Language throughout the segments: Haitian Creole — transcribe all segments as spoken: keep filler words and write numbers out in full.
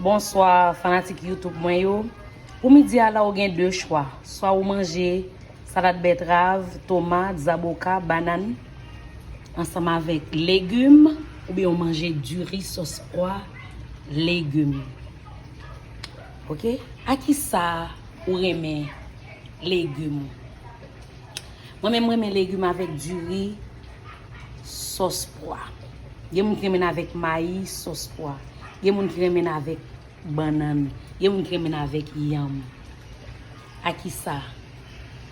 Bonswa fanatik YouTube mwen yo. Pou midi a la ou gen de chwa. Swa ou manje salad bètrav, tomat, zaboka, banann ansanm avèk legim, oubyen ou manje diri sòs pwa, legim. Oke? A kisa ou renmen legim ou? Mwen menm renmen legim avèk diri sòs pwa. Gen moun ki renmen avèk mayi sòs pwa. Gen moun ki renmen avèk bannann. Gen moun ki renmen avèk yanm. A kisa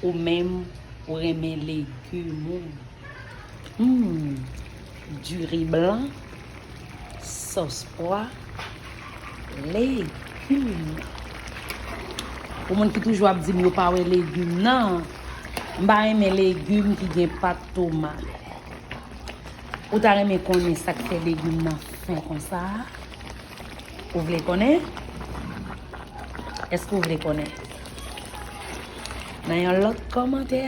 ou menm ou renmen legim ou? Hmm, diri blan, sòs pwa, legim. Pou moun ki toujou ap di m yo pa wè legim nan, m pa renmen legim ki gen pat tomat. Ou ta renmen konnen sa k fè legim nan fen konsa? Ou vle konnen? Èske w vle konnen? Nan yon lòt kòmantè,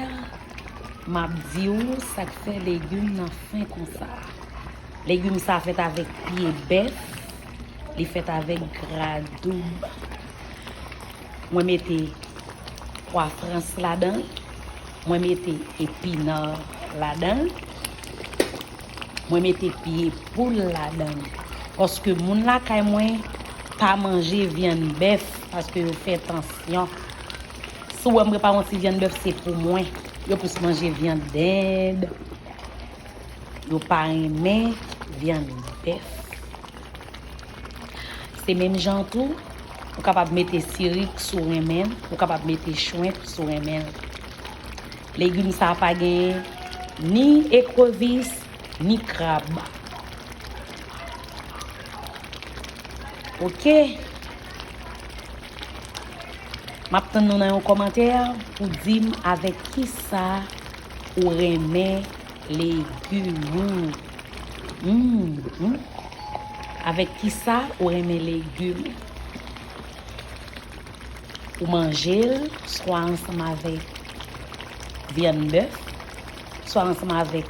m ap di w sa k fè legim nan fen konsa. Legim sa fèt avèk pye bèf, li fèt avèk gra doub. Mwen mete pwa frans ladan l, mwen mete epina ladan l, mwen mete pye poul ladan l. Paske moun lakay mwen pa manje vyann bèf paske yo fè tansyon. Si w wè m prepare yon ti vyann bèf, se pou mwen. Yo plis manje vyann dend. Yo pa renmen vyann bèf. Se menm jan tou, ou kapab mete sirik si w renmen l, ou kapab mete chwent si w renmen l. Legim sa a pa genyen ni ekrevis, ni krab. Oke? M ap tann nou nan yon kòmantè pou di m avèk kisa ou renmen legim ou. Hmm, hmm. Avèk kisa ou renmen legim ou? Ou manje l swa ansanm avèk vyann bèf, swa ansanm avèk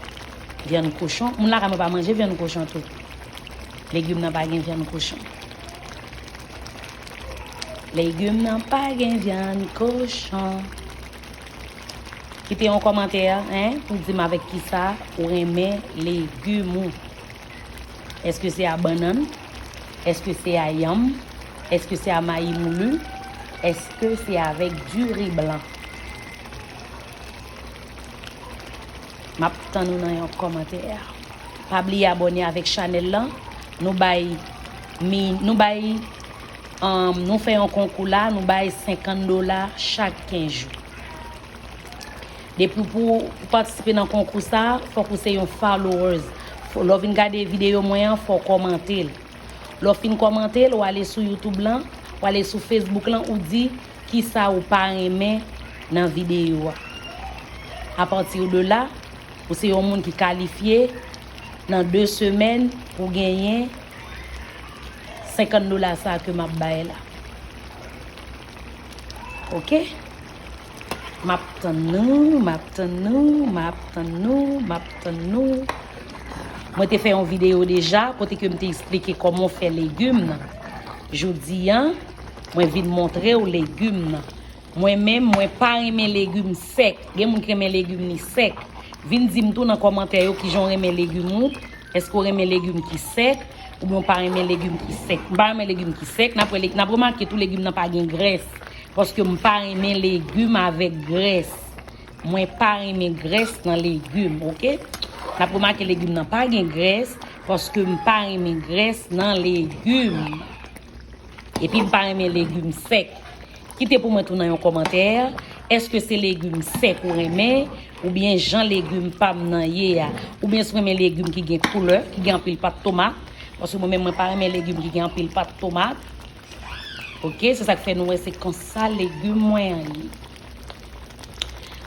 vyann kochon. Moun lakay mwen pa manje vyann kochon tou. Legim nan pa gen vyann kochon. Legim nan pa gen vyann kochon. Kite yon kòmantè, en, pou di m avèk kisa ou renmen legim ou. Èske se a bannann? Èske se a yanm? Èske se a mayi moulu? Èske se avèk diri blan? M ap tann ou nan yon kòmantè. Pa bliye abòne avèk chanèl lan. Nou bay mi, nou bay, um, nou fè yon konkou la, nou bay senkant dola chak kenz jou. Depi pou, pou patisipe nan konkou sa, fòk ou se yon followers. Fò, lè w vin gade videyo mwen an, fò w kòmante l. Lè w fin kòmante l, w ale sou YouTube lan, w ale sou Facebook lan, ou di kisa ou pa renmen nan videyo a. Apati de la, ou se yon moun ki kalifye nan de semèn pou genyen senkant dola sa ke m ap bay la. Oke? M ap tann nou, m ap tann nou, m ap tann nou, m ap tann nou. Mwen te fè yon videyo deja kote ke m te eksplike kòman w fè legim nan. Jodi a, mwen vin montre w legim nan. Mwen menm, mwen pa renmen legim sèk. Gen moun ki renmen legim li sèk. Vin di m tou nan kòmantè yo kijan w renmen legim ou. Èske w renmen legim ki sèk? Oubyen w pa renmen legim ki sèk? M pa renmen legim ki sèk. N ap wè le-, n ap remake tou legim nan pa gen grès. Paske m pa renmen legim avèk grès. Mwen pa renmen grès nan legim, oke? N ap remake legim nan pa gen grès, paske m pa renmen grès nan legim. Epi m pa renmen legim sèk. Kite pou mwen tou nan yon kòmantè, èske se legim sèk ou renmen, oubyen jan legim pa m nan ye a, oubyen si w renmen legim ki gen koulè, ki gen anpil pat tomat, paske mwen menm mwen pa renmen legim ki gen anpil pat tomat. Oke, se sa k fè nou wè se konsa legim mwen an ye.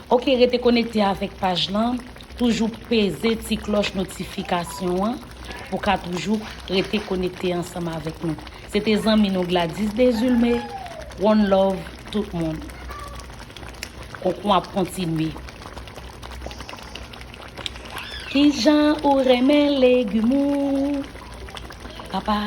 Oke, rete konekte avèk paj lan. Toujou peze ti klòch notifikasyon an pou w ka toujou rete konekte ansanm avèk nou. Se te zanmi nou Gladys Desulme. One love tout moun. Konkou ap kontinye. Kijan ou renmen legim ou, papa?